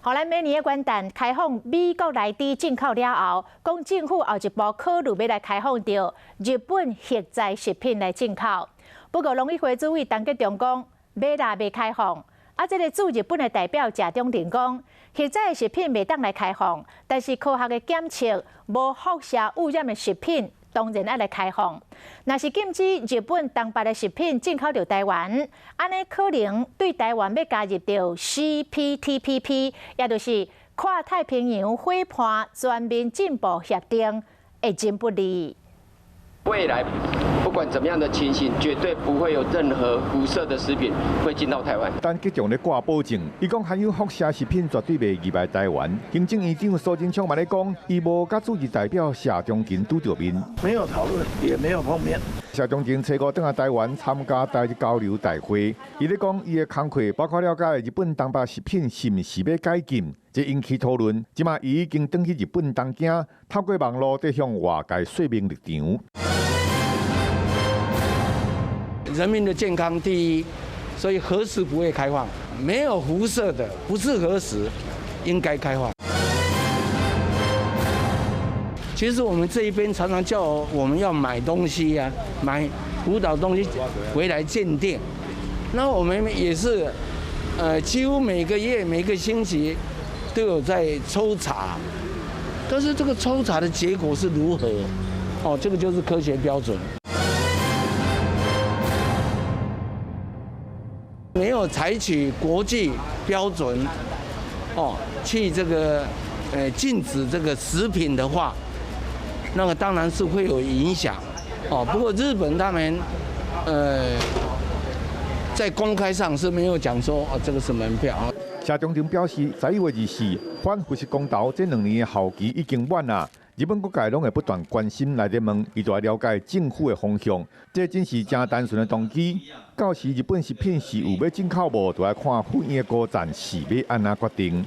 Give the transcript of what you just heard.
予來明年的元旦開放美國來豬進口了後，講政府後一步考慮欲來開放著日本核災食品來進口。不過農委會主委陳吉仲講，欲啦袂開放。啊，這個駐日本的代表謝中庭講，核災食品袂當來開放，但是科學的檢測無輻射污染的食品，當然愛來開放。若是禁止日本東北的食品進口著台灣，按呢可能對台灣欲加入著 CPTPP，也就是跨太平洋夥伴全面進步協定，會真不利。未來不管怎麼樣的情形，絕對不會有任何輻射的食品會進到台灣。陳吉仲咧掛保證，伊講含有輻射食品絕對袂入來台灣。行政院長蘇貞昌嘛咧講，伊無佮駐日代表謝長廷拄著面，沒有討論，也沒有碰面。謝長廷初五轉來台灣參加台日交流大會，伊咧講伊的工課包括了解日本東北食品是毋是欲解禁，這引起討論。這馬伊已經轉去日本東京，透過網路佇向外界說明立場。人民的健康第一，所以核食不會開放，沒有輻射的，不是核食，應該開放。其實我們這一邊常常叫我們要買東西啊，買福島東西回來鑑定，那我們也是，幾乎每個月、每個星期都有在抽查，但是這個抽查的結果是如何？哦，這個就是科學標準。沒有採取國際標準，哦，去這個，禁止這個食品的話，那個當然是會有影響，哦。不過日本他們，在公開上是沒有講說，哦，這個是門票。謝長廷表示，11月24反輻射公投這2年的效期已經滿啦。日本各界攏會不斷關心來電問，伊就愛了解政府的方向。這真是誠單純的動機。到時日本食品是有欲進口無，就愛看府院的高層是欲按怎決定。